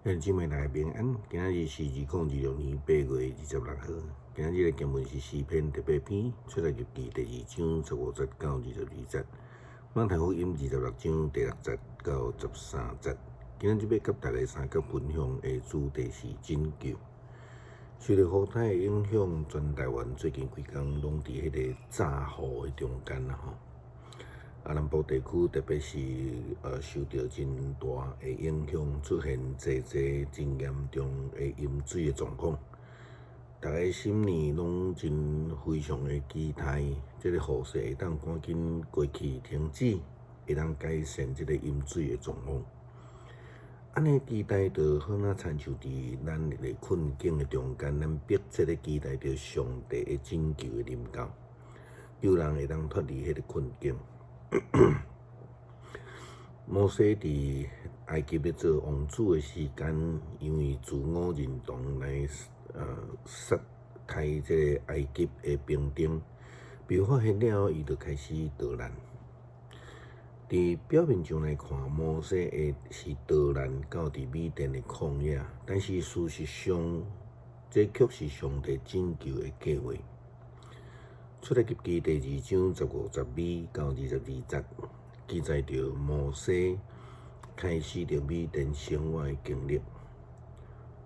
兄弟姊妹大家平安，今仔日是2026年8月26號。今仔日的經文是詩篇第八篇，出埃及記第二章15節到22節，馬太福音26章第6節到13節。今仔日欲佮大家相佮分享的主題是拯救。受著雨颱的影響，全台灣最近幾工攏佇彼个驟雨的中間啦吼。啊，南部地區特別是受著真大的影響，出現濟濟真嚴重的淹水的狀況。逐家心裡攏真非常的期待，這个雨勢會當趕緊過去停止，會當改善這个淹水的狀況。按呢期待就好若親像佇咱的困境的中間，咱迫切的期待著上帝的拯救的臨到，救人會當脫離彼个困境。摩西佇埃及咧做王子的時間，因為自我認同來殺刣這个埃及的兵丁，被發現了後，伊就開始逃難。佇表面上來看，摩西的是逃難到佇米甸的曠野，但是事實上，這卻是上帝拯救的計畫。出埃及記第二章15節尾到22節，記載著摩西開始佇米甸生活的經歷。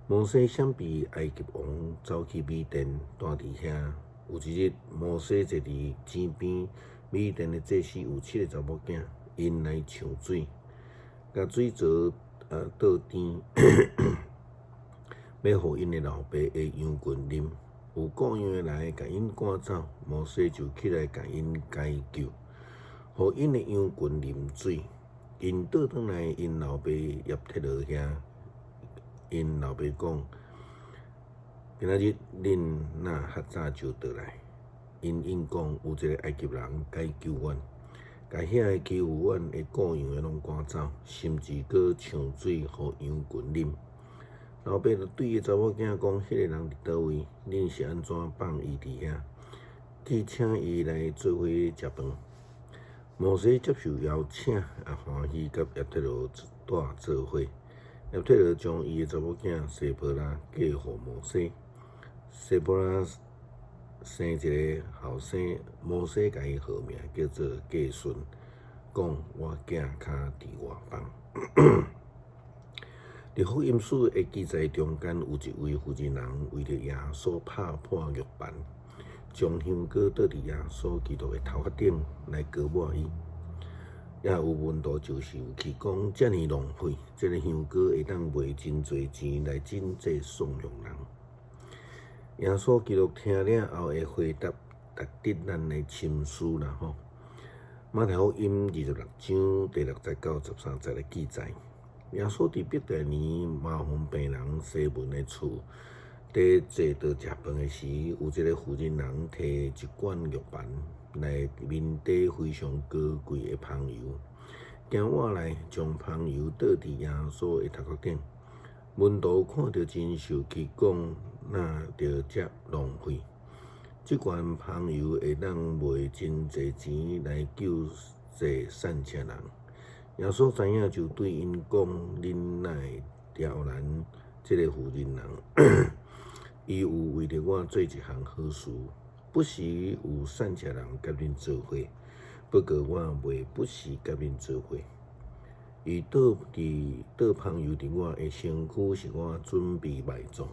摩西閃避埃及王，走去米甸，蹛佇遐。有一日，摩西坐佇井邊，米甸的祭司有七个查某囝，𪜶來搶水，共水槽倒甜，欲予𪜶的老爸的羊群啉。有僱傭的來共𪜶趕走，摩西就起來共𪜶解救，予𪜶的羊群啉水。𪜶倒轉來，𪜶老爸葉忒羅遐，𪜶老爸講：今仔日恁哪較早就倒來？𪜶應講：有一个埃及人解救阮，共遐个欺負阮的僱傭的攏趕走，甚至閣搶水予羊群啉。老爸就對伊查某囝講：彼个人佇佗位？恁是按怎放伊佇遐？去請伊來做伙食飯。摩西接受邀請，也歡喜佮葉忒羅蹛做伙。葉忒羅將伊的查某囝西波拉嫁予摩西。西波拉生一个後生，摩西共伊號名叫做革順，講我囝較佇外邦。佇福音書的記載中間，有一位婦人人為著耶穌拍破玉盤，將香膏倒佇耶穌基督的頭殼頂來膏抹伊。也有門徒就受氣講，遮爾浪費，這个香膏會當賣真濟錢來賑濟喪窮人。耶穌基督聽了後的回答，值得咱來深思啦吼。馬太福音26章第6節到13節的記載。耶穌佇伯大尼麻風病人西門的厝，佇坐桌食飯的時，有一个婦人人提一罐玉盤內面底非常高貴的香油，行倚來將香油倒佇耶穌的頭殼頂。門徒看著真受氣，講哪著遮浪費？這罐香油會當賣真濟錢來救濟散赤人。耶穌知影，就對𪜶講：恁哪會刁難這个婦人人？伊有為著我做一項好事。不時有散赤人佮恁做伙，不過我袂不時佮恁做伙。伊倒佇倒香油佇我的身軀，是我準備埋葬。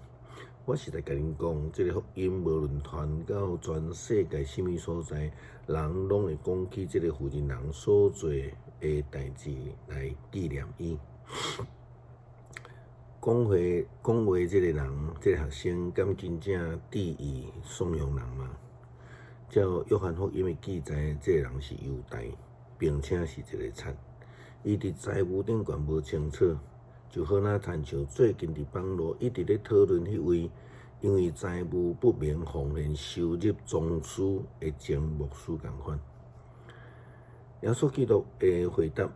我實在共恁講，這个福音無論傳到全世界啥物所在，人攏會講起這个婦人人所做的代誌來紀念伊。講話講話，這个人，這个學生敢真正致意喪窮人嗎？照約翰福音的記載，這个人是猶大，並且是一个賊。伊佇財務頂懸無清楚，就好若親像最近佇網路一直咧討論彼位因為財務不明奉獻收入宗師的前牧師仝款。耶穌基督的回答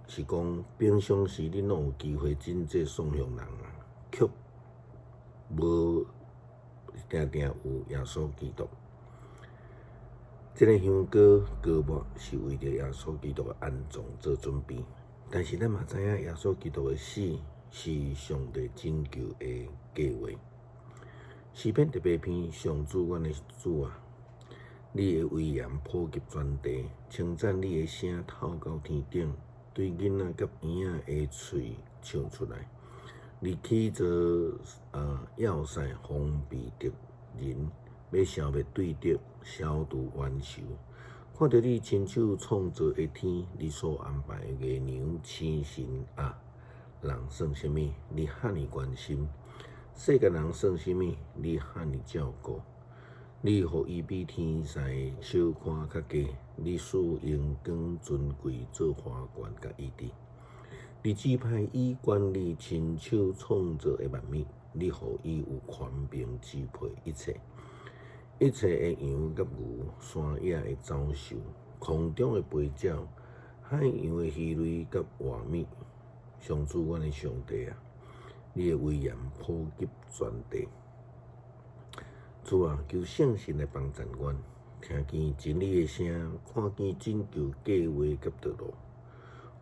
是講：平常時恁攏有機會賑濟喪窮人啊，卻無定定有耶穌基督。這个香膏膏抹是為著耶穌基督的安葬做準備，但是咱嘛知影耶穌基督的死是上帝拯救的計劃。詩篇第八篇，上主阮的主啊，你的威嚴普及全地，稱讚你的聲透到天頂，對囡仔佮嬰仔的喙唱出來。你起造要塞防備敵人，欲消滅對敵，消除冤仇。看著你親手創造的天，你所安排的月娘星辰啊，人算啥物？你遐爾關心？世間人算啥物？你遐爾照顧？你予伊比天使小可較低，你賜榮光尊貴做花冠佮醫治。你指派伊管理親手創造的萬物，你予伊有權柄支配一切，一切的羊佮牛，山野的走獸，空中的飛鳥，海洋的魚類佮活物。上主，阮的上帝啊，你的威嚴普及全地。主啊，求聖神來幫贊阮，聽見真理的聲，看見拯救計劃佮道路，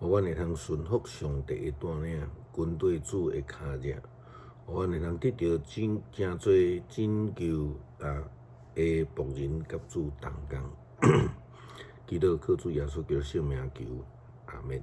予阮會通順服上帝的帶領，跟綴主的跤跡，予阮會通得著真誠濟拯救啊的僕人佮主同工。祈禱靠主耶穌基督聖名求，阿們。